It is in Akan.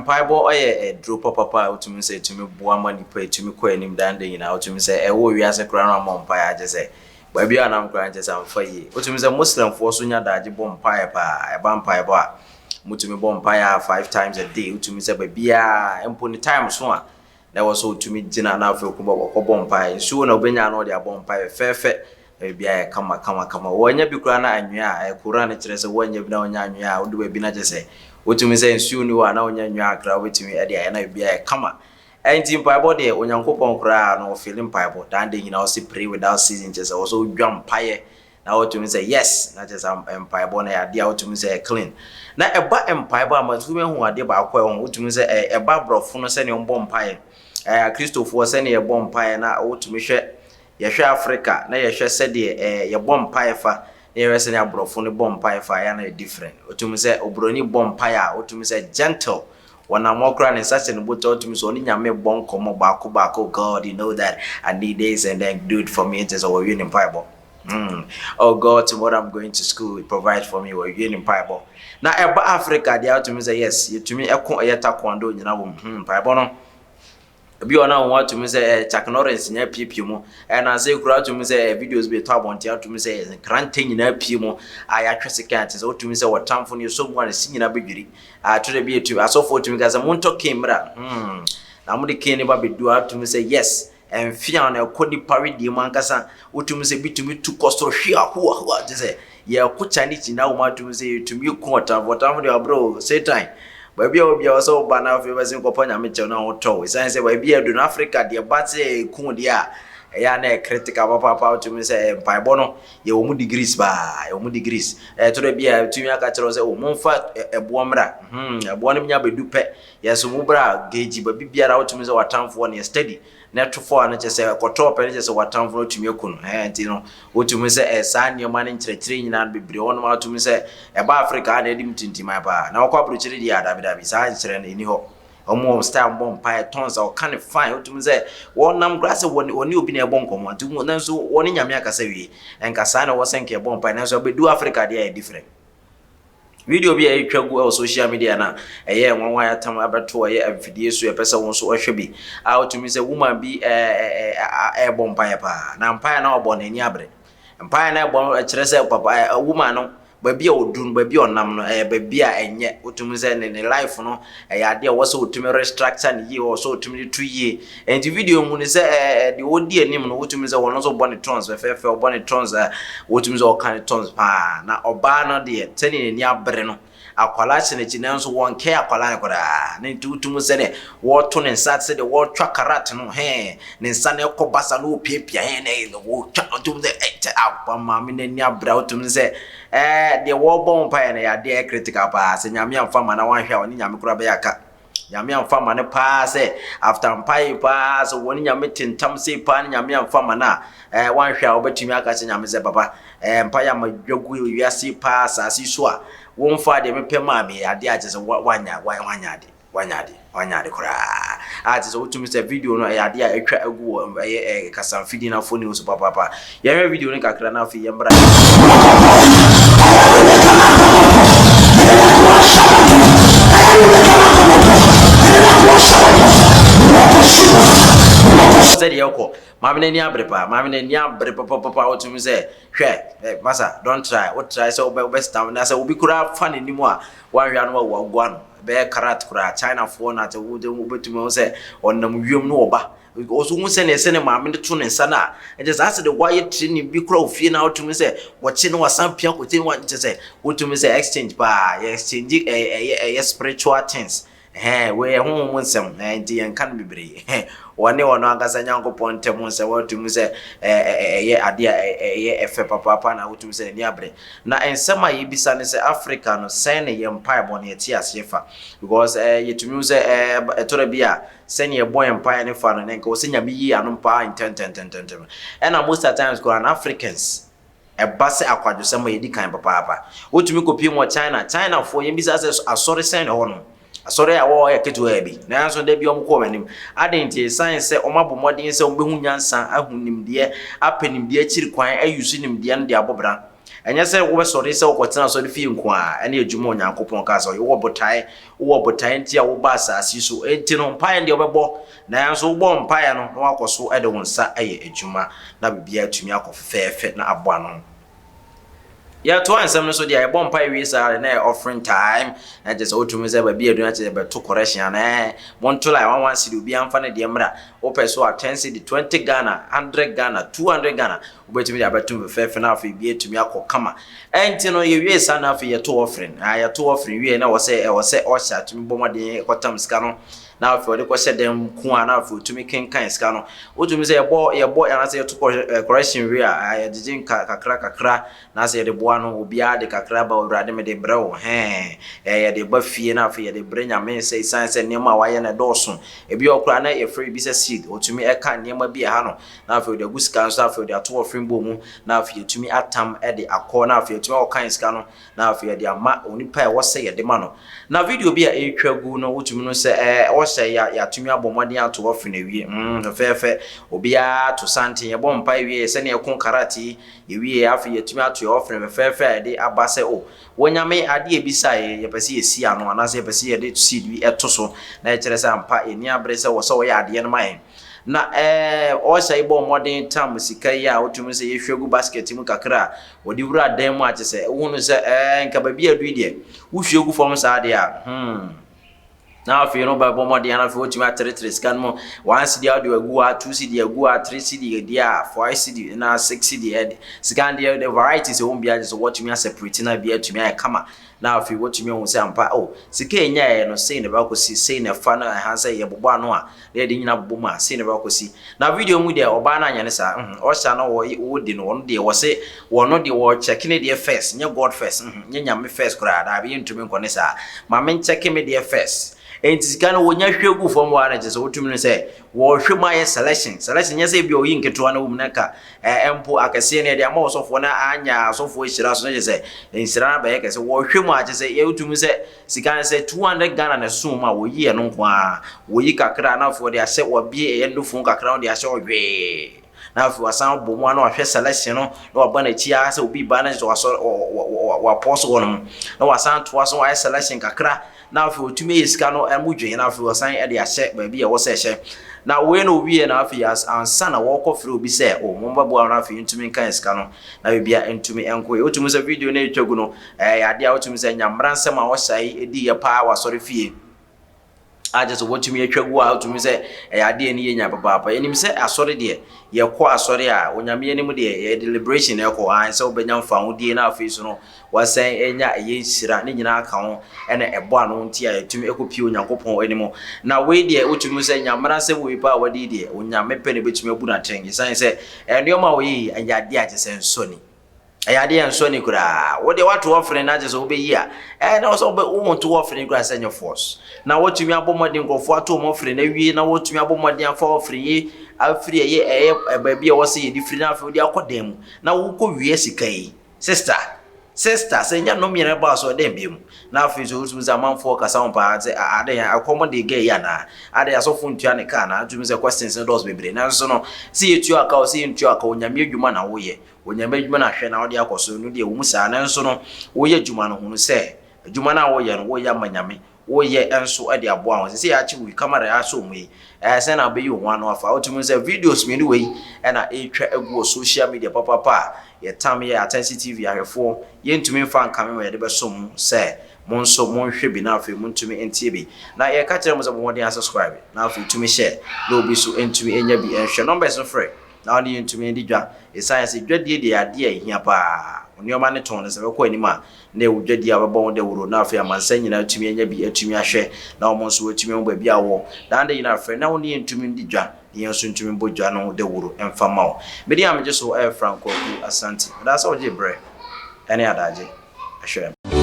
Mpaebɔ yɛ aduro papapa a wotumi sɛ ɛtumi boa ma nipa ɛtumi kɔ anim dan de nyinaa. Wotumi sɛ ɛwɔ wiase koraa no amɔ mpaeɛ agye sɛ baabi a nam koraa nkyɛ sɛ amfa yie. Wotumi sɛ Muslimfoɔ so nya daagye bɔ mpaeɛ paa. Ɛba mpaebɔ a, motumi bɔ mpaeɛ a five times a day. Wotumi sɛ baabiaa mpo ne time so a na ɛwɔ sɛ wotumi gyina na afei wokɔbɔ wɔkɔbɔ mpaeɛ. Nsuo na wobɛnya na wɔde abɔ mpaeɛ fɛɛfɛ na biribiara yɛ kama kama kama. Wɔanya bi koraa na anwea a ɛyɛ Koran no kyerɛ sɛ woanya bi na wonya anwea a wode baabi na kyerɛ sɛ wotumi sɛ nsuo ni hɔ a na wonya anwea akra wobɛtumi de ayɛ na biribiara yɛ kama. Ɛnti mpaebɔ deɛ, Onyankopɔn koraa no ɔfeeli mpaebɔ. Dan de nyinaa ɔse pray without ceasing, kyerɛ sɛ wɔ sɛ wodwa mpaeɛ na wotumi sɛ yes, na kyerɛ sɛ mpaebɔ no yɛ adeɛ a wotumi sɛ ɛyɛ clean. Na ɛba mpaebɔ a, matumi ahu adeɛ baako a ɛwɔ ho. Wotumi sɛ ɛba aborɔfo no sɛdeɛ wɔbɔ mpaeɛ, Akristofoɔ sɛdeɛ yɛbɔ mpaeɛ, na wotumi hwɛ, yɛhwɛ Africa na yɛhwɛ sɛdeɛ yɛbɔ mpaeɛ fa na yɛhwɛ sɛdeɛ aborɔfo no bɔ mpaeɛ fa, ɛyɛ na yɛ different. Wotumi sɛ oburoni bɔ mpaeɛ a, wotumi sɛ gentle, wɔnam hɔ koraa ne nsa hyɛ ne botɔ, wotumi sɛ ɔne Nyame bɔ nkɔmmɔ baako baako. "God, you know that I need this and then do it for me." Nti sɛ wɔwie ne mpaebɔ, "Oh God, tomorrow I'm going to school, provide for me." Wɔwie ne mpaebɔ. Na ɛba Africa deɛ, wotumi sɛ yes, yɛtumi ɛko ɛyɛ taekwondo nyina wɔ mu. Mpaebɔ no ebi wɔ na wɔn atumi sɛ Chuck Norris nyinaa piepie mu. Ɛna sɛ kura atumi sɛ videos bi ɛtɔ abɔnten, atumi sɛ nkrante nyinaa pie mu a yɛatwa sika ate sɛ wotumi sɛ wɔtamfo no yɛsɔ mu a ne si nyinaa bɛdwiri. Atwerɛ bi etumi asɔfoɔ tumi ka sɛ montɔ cane mmra, na mode cane ne ba bɛdu, atumi sɛ yes, ɛmfea na ɛkɔ nipa wedeɛ mu ankasa. Wotumi sɛ bi tumi tu kɔ soro hwea hoa hoa te sɛ yɛko Chinese nyinaa wɔ mu. Atumi sɛ yɛtumi ku ɔtamfo. Ɔtamfo deɛ, ɔbrɛ o. Satan, baabi a obi a wɔsɛ woba na afei bɛsɛ nkɔpɔ Nyame kyɛw na wotɔ wo, ɛsiane sɛ baabi a adu no, Africa deɛ, ba sɛ ɛku deɛ a, ɛyɛ a na ɛyɛ critical papaapa. Wotumi sɛ mpaebɔ no yɛwɔ mu degrees paa, yɛwɔ mu degrees. Ɛtɔrɔ bi a ɛtumi aka kyerɛ wo sɛ o momfa ɛboɔ mmra. Ɛboɔ no nya bɛdu pɛ, yɛso mo bra geegyi baabi biara. Wotumi sɛ watamfoɔ no yɛ steady na ɛto fɔ a no kyɛ sɛ ɛkɔtɔɔ pɛ no kyɛ sɛ watamfo no tumi aku no. Nti no wotumi sɛ saa nneɛma no nkyerɛkyerɛ nyinaa no bebree wɔnom a wotumi sɛ ɛba Africa a na ɛde mu tintiman paa na wɔkɔ aburokyire deɛ a, dabi dabi, saa nkyerɛ no ɛni hɔ. Ɔmo wɔ style mbɔ mpaeɛ tons a ɔka ne fine. Wotumi sɛ wɔnam koraa sɛ wɔne obi na ɛbɔ nkɔmmɔ nti nanso wɔne Nyame akasa wie. Ɛnka saa na ɛwɔ sɛ nka ɛbɔ mpaeɛ, nanso ɛbɛdu Africa deɛ, ɛyɛ different. Video bi a ɛtwa gu ɛwɔ social media na ɛyɛ nwanwa atam abɛto ɛyɛ mfidie so, ɛpɛ sɛ wɔn nso ɔhwɛ bi a, wotumi sɛ woman bi ɛɛbɔ mpaeɛ paa na mpaeɛ na ɔbɔ n'ani abere. Mpaeɛ na ɛbɔ no ɛkyerɛ sɛ papa woman no, baabi a ɔdu no, baabi a ɔnam no, ɛyɛ baabi a ɛnyɛ. Wotumi sɛ ne life no ɛyɛ adeɛ a ɛwɔ sɛ wotumi restructure ne yie, ɛwɔ sɛ wotumi de to yie. Nti video mu no sɛ deɛ ɔdi anim no, wotumi sɛ wɔn nso bɔ ne tongues fɛfɛɛfɛ. Ɔbɔ ne tongues a, wotumi sɛ ɔka ne tongues paa. Na ɔbaa no deɛ, sɛdeɛ n'ani abere no, akwalaa hyɛ n'akyi nanso wɔnkɛɛ akwalaa no koraa ne. Nti wotumi sɛ ne wɔreto ne nsa sɛ deɛ wɔretwa karat no hɛn ne nsa no ɛkɔ basa no, wɔpiapia hɛn ne wɔtwa. Wotumi sɛ ɛkyɛ akwa maame n'ani abere a, wotumi sɛ deɛ wɔrebɔ mpaeɛ no yɛ adeɛ ɛyɛ critical paa sɛ Nyame amfa ma na wanhwɛ a, ɔne Nyame koraa bɛyɛ aka. Nyame amfa ma no paa sɛ after mpaeɛ paa sɛ wɔne Nyame tentam sei paa ne Nyame amfa ma no a, wanhwɛ a, wobɛtumi aka sɛ Nyame sɛ papa, mpaeɛ ama dwagu wiase paa asase so a wɔmfa deɛ mepɛ maa me adeɛ a kyerɛ sɛ wanya wanya ade, wanya ade, wanya ade koraa a kyerɛ sɛ wotumi sɛ video no ɛyɛ adeɛ a atwa agu wɔ ɛyɛ kasamfidie no afɔ news papaapa. Yɛhwɛ video no kakra na afei yɛmbra. Sɛdeɛ ɛkɔ, maame n'ani abere paa, maame n'ani abere papapapa. Wotumi sɛ hwɛ masa, don't try. Wo try sɛ wobɛ wobɛ stam na sɛ obi koraa fa n'anim a, wanhwɛ ano a wagu ano ɛbɛyɛ karat koraa. Chinafoɔ na sɛ wode wobɛtumi ho sɛ ɔnam wiem no wɔba ɔso hu sɛneɛ sɛ ne maame no to ne nsa no a, ɛkyɛ sɛ asɛ de wayɛ training bi koraa ofie na wotumi sɛ wɔkye no wasan pia kɔte no. Kyɛ sɛ wotumi sɛ exchange paa, yɛ exchange ɛyɛ spiritual things. Wei ɛho mu nsɛm nti yɛnka no bebree. Wɔne ɔno ankasa Nyankopɔn ntam nsɛm, wɔtumi sɛ ɛyɛ adeɛ a ɛyɛ ɛfɛ papaapa na wotumi sɛ n'ani abere. Na nsɛm a yɛbisa ne sɛ, Africa no, sɛn ne yɛn mpaebɔ no yɛte aseɛ fa? Because yɛtumi hu sɛ ɛtɔrɔ bi a, sɛnea yɛbɔ yɛn mpaeɛ ne fa no ne nka wɔ sɛ Nyame yi ano paa ntɛntɛntɛntɛm. Ɛna most of times koraa no, Africans, ɛba sɛ akwadwosɛm a yɛdi kan papaapa. Wotumi kɔpie mu wɔ China. Chinafoɔ, yɛmbisa sɛ asɔre sɛn na ɛhɔ no? Asɔre a wɔwɔ yɛ ketewa bi, nanso da bi wɔn kɔ wɔn anim. Adɛn nti? Ɛsiane sɛ wɔn abɔ mmɔden sɛ wɔbɛhu nyansa, ahu nimdeɛ, apɛ nimdeɛ akyiri kwan, ayusu nimdeɛ no de abɔ bra. Ɛnyɛ sɛ wobɛsɔre sɛ wokɔtena asɔre fie nko a ɛne adwuma Onyankopɔn kaa sɛ wowɔ botae, wowɔ botae nti a woba asase yi so. Enti no mpaeɛ deɛ wobɛbɔ, nanso wobɔ mpaeɛ no na woakɔ so de wo nsa ayɛ adwuma na biribiara atumi akɔ fɛfɛɛfɛ na aboa ano. Yɛtoa nsɛm no so deɛ, yɛbɔ mpaeɛ wie saa de na ɛyɛ offering time, na kyerɛ sɛ wotumi sɛ baabi a ɛdu no kyerɛ sɛ yɛbɛto correction anaa ɛɛ monto like 1 1 cedi obiara mfa ne deɛ mmra, wopɛ so a 10 cedi, 20 Ghana, 100 Ghana, 200 Ghana, wobɛtumi de abɛto mu fɛfɛɛfɛ na afei biribi atumi akɔ kama. Ɛnti no yɛwie saa na afei yɛto offering, ah yɛto offering wie na ɛwɔ sɛ ɛwɔ sɛ usher tumi bɔ mmɔden kɔtam sika no na afei ɔde kɔhyɛ dan mu ko a na afei ɔtumi kenkan sika no. Wotumi sɛ yɛbɔ yɛbɔ anaasɛ yɛto correction wie a, yɛgyegye nka kakra kakra na sɛ yɛde boa no obiara de kakra ba Awurade mede brɛ wo hɛn yɛde ba fie na afei yɛde brɛ Nyame sɛ ɛsiane sɛ nneɛma a wayɛ no ɛdɔɔso. Ebi wɔ koraa na yɛfrɛ biribi sɛ seed, ɔtumi ɛka nneɛma bi ɛha no na afei ɔde agu sika nso afei ɔde ato offering bowl mu na afei yɛtumi atam de akɔ na afei yɛtumi akɔkan sika no na afei yɛde ama onipa a ɛwɔ sɛ yɛde ma no. Na video bi a ɛretwa gu no wotumi no sɛ ɛɛ ɔhyɛ ya yɛatumi abɔ mmɔden ato offering awie mm fɛfɛɛfɛ obiara to santen yɛbɔ mpae wie sɛnea ɛko karate yi yɛwie afei yɛatumi ato yɛ offering fɛfɛɛfɛ a yɛde aba sɛ o wɔ Nyame adeɛ ebisa yɛ yɛpɛ sɛ yɛsi ano anaasɛ yɛpɛ sɛ yɛde seed bi ɛto so na ɛkyerɛ sɛ ampa yɛni abere sɛ wɔ sɛ wɔyɛ adeɛ no ma yɛn. Na ɛɛ ɔhyɛ yi bɔ mmɔden tam sika yi a wotumi sɛ yɛhwɛ gu basket mu kakra a wɔde wura dan mu a kyerɛ sɛ wohunu sɛ ɛɛ nka baabi a adu yi deɛ wohwie gu fam saa deɛ a hmm na afei no bɛbɔ mmɔden na afei wotumi ateretere sika no mu 1 cedi a wode agu ha, 2 cedi agu ha, 3 cedi deɛ a, 5 cedi na 6 cedi ɛde sika no deɛ, the varieties ɛwɔ mu biara kyerɛ sɛ wɔtumi aseparate na bi atumi ayɛ kama na afei wɔtumi ahu sɛ ampa oh sika ɛnyaeɛ no sei na ɛbɛkɔsi, sei na ɛfa no ɛha sɛ yɛbobɔ ano a na yɛde nyina bobɔ mu a sei na ɛbɛkɔsi. Na video mu deɛ ɔbaa no anyɛ ne saa ɔhyɛ no wɔdi no ɔno deɛ wɔse wɔno deɛ wɔkyɛke ne deɛ first, nyɛ God first, nyɛ Nyame first koraa daabi, yɛntumi nkɔ ne saa ma menkyɛke me deɛ first. Enti sika no wɔnya hwɛ gu fam hɔ a na kyerɛ sɛ wotumi no sɛ wɔhwɛ mu ayɛ selection selection, nyɛ sɛ ebi a ɔyi nketewa no wɔ mu na ka ɛɛ mpo akɛseɛ no yɛde ama ɔsɔfoɔ na anya asɔfoɔ ahyira so na kyerɛ sɛ nhyira no abɛyɛ kɛse. Wɔhwɛ mu a kyerɛ sɛ yɛtumi sɛ sika no sɛ 200 Ghana na ɛso mu a wɔyi ɛno nko ara, wɔyi kakra na afei wɔde ahyɛ wɔabie ɛyɛ nnofo kakra wɔde ahyɛ ɔhwee na afei wasan abɔ mu a na wahwɛ selection no na waba n'akyi ara sɛ obi ba na kyerɛ sɛ wasɔre wapɔ so hɔ nom na wasan toa so ayɛ selection kakra na afei otumi yɛ sika no ɛmu dwen na afei wɔsan de ahyɛ baabi a ɛwɔ sɛ ɛhyɛ. Na wei na owie na afei ansa na wɔrekɔ frɛ obi sɛ o mo bɛboa no afei ntumi nka sika no na biribi a ntumi nkɔ yɛ. Wotumi sɛ video no etwa gu no ɛyɛ adeɛ a wotumi sɛ nyamra nsɛm a ɔhyɛ yi edi yɛ paa wɔ asɔre fie a kyerɛ sɛ wɔtumi atwa gu a wotumi sɛ ɛyɛ adeɛ no yɛ nya papaapa. Yɛnim sɛ asɔre deɛ yɛkɔ asɔre a Onyame anim deɛ yɛde liberation ɛkɔ an sɛ wobɛnya mfahodie na afei so no wasan anya ɛyɛ nhyira ne nyinaa ka ho ɛna ɛbɔ ano nti a yɛtumi ɛkɔpie Onyankopɔn anim. Na wei deɛ wotumi sɛ nyamera nsɛm wei paa wadi deɛ Onyame pɛ na ɛbɛtumi abu no atɛn ɛsiane sɛ nneɛma a wɔyɛ yi ɛyɛ adeɛ a kyerɛ sɛ nsɔni ɛyɛ adeɛ a nsɔni koraa. Wo deɛ woato offering na kyerɛ sɛ wobɛyi a ɛɛ na wɔsɛ wonto offering koraa sɛ nyɛ force na wɔtumi abɔ mmɔden nkurɔfoɔ ato wɔn offering na awie na wɔtumi abɔ mmɔden afa offering yi afiri ɛyɛ ɛyɛ baabi a wɔsɛ yɛde firi na afei wode akɔ dan mu na wokɔ wie sika yi. Sister, sister, sɛ nyɛ nnome na ɛbaa so ɛdɛn bio mu? Na afei nso wotumi sɛ amanfoɔ kasa ho paa sɛ adɛn akɔm de gɛ yi anaa? Adɛn asɔfo ntua ne ka anaa? Wotumi sɛ questions no dɔɔso bebree. Nanso no, sɛ yɛtua ka o, sɛ yɛntua ka o, Onyame adwuma na woyɛ. Onyame adwuma na hwɛ na wode akɔ so no deɛ wɔ mu saa. Nanso no, woyɛ adwuma no hunu sɛ adwuma no a woyɛ no, woyɛ ama Nyame. Woyɛ nso de aboa ho. Sɛ sɛ yɛakye wo camera asɔ mu yi, ɛɛ sɛ na wobɛyi wo ho ano afa. Wotumi sɛ videos mmienu wei ɛna ɛretwa agu wɔ social media papapa a yɛtam yɛ Atansi TV ahwɛfoɔ yɛntumi mfa nkame ma yɛde bɛso mo sɛ mo nso monhwɛ bi na afei montumi ntie bi. Na yɛka kyerɛ mo sɛ bɔ mmɔden asubscribe na afei tumi hyɛ na obi so ntumi nya bi nhwɛ. Numbers no frɛ na wone yɛntumi ndi dwa ɛsiane sɛ dwadie deɛ adeɛ a ɛhia paa. Nneɛma ne tɔn no sɛ bɛkɔ anim a na ɛwɔ dwadie a wɔbɛbɔ ho dawuro na afei amansan nyinaa atumi anya bi atumi ahwɛ na wɔn nso wɔatumi ahu baabi a wɔ daa da nyinaa frɛ na wo ne yɛn ntumi ndi dwa na yɛn nso ntumi mbɔ dwa no dawuro mfa ma wo. Me din a megye so yɛ Frank Kwaku Asante. Medaa sɛ wogyee berɛ ne adagye hwɛɛ me.